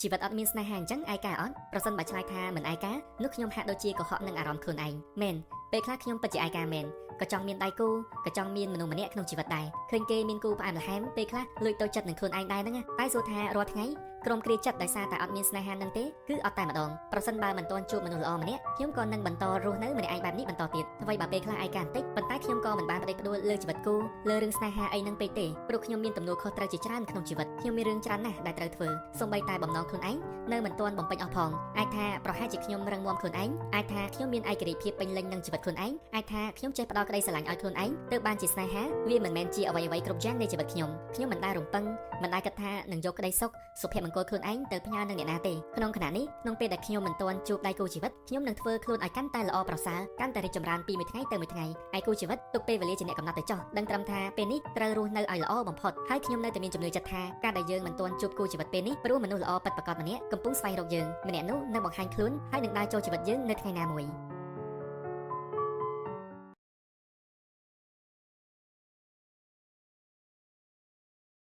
ជីវិតអត់មានស្នេហាអញ្ចឹងឯកាអត់ប្រសិនបើឆ្លើយថាមិនឯកានោះខ្ញុំហាក់ដូចជាកុហកនឹងអារម្មណ៍ខ្លួនឯងមែនពេលខ្លះខ្ញុំពិតជាឯកាមែនក៏ចង់មានដៃគូក៏ចង់មានមនុស្សម្នាក់ក្នុងជីវិតដែរឃើញគេមានគូផ្អែមល្ហែមពេលខ្លះលួចទៅចិត្តនឹងខ្លួនឯងដែរហ្នឹងណាតែសួរថារាល់ថ្ងៃក្រុមគ្រាចិត្តដោយសារតែអត់មានស្នេហានឹងទេគឺអត់តែម្ដងប្រសិនបើមិនទាន់ជួបមនុស្សល្អម្នាក់ខ្ញុំក៏នឹងបន្តរស់នៅម្នាក់ឯងបែបនេះបន្តទៀតអ្វីបើពេលខ្លះឯកាបន្តិចប៉ុន្តែខ្ញុំក៏មិនបានផ្ដេសផ្ដួលលើជីវិតគូលើរឿងស្នេហាអីហ្នឹងពេកទេព្រោះខ្ញុំមានទំនួលខុសត្រូវជាច្រើនក្នុងជីវិតខ្ញុំមានរឿងច្រើនណាស់ដែលត្រូវធ្វើសូម្បីតែបំណងខ្លួនឯងនៅមិនទាន់បំពេញអស់ផងអាចថាប្រហែលជាខ្ញុំរឹងមាំខ្លួនឯងអាចថាខ្ញុំមានឯករាជ្យភាពពេញលេញនឹងជីវិតខ្លួនឯងអាចថាខ្ញុំចេះផ្ដល់ក្តីស្រឡាញ់ឲ្យខ្លួនឯងទើបបានជាស្នេហាវាមិនមែនជាអ្វីៗគ្រប់យ៉ាងនៃជីវិតខ្ញុំខ្ញុំមិនដែលរំពឹងមិនដែលគិតថានឹងយកក្តីសុខសុភមង្គលខ្លួនឯងទៅផ្ញើនឹងអ្នកណាទេក្នុងខណៈនេះក្នុងពេលដែលខ្ញុំមិនទាន់ជួបដៃគូជីវិតខ្ញុំនឹងធ្វើខ្លួនឲ្យកាន់តែល្អប្រសើរកាន់តែរីកចម្រើនពីមួយថ្ងៃទៅមួយថ្ងៃឯគូជីវិតទុកពេលវេលាជាអ្នកកំណត់ទៅចោះដឹងត្រឹមថាពេលនេះត្រូវរស់នៅឲ្យល្អបំផុតហើយខ្ញុំនៅតែមានជំនឿចិត្តថាការដែលយើងមិនទាន់ជួបគូជីវិតពេលនេះព្រោះមនុស្សល្អពិតប្រាកដម្នាក់កំពុងស្វែងរកយើងម្នាក់នោះនឹងបង្ហាញខ្លួនហើយនឹងដើរចូលជីវិតយើងនៅថ្ងៃណាមួយ។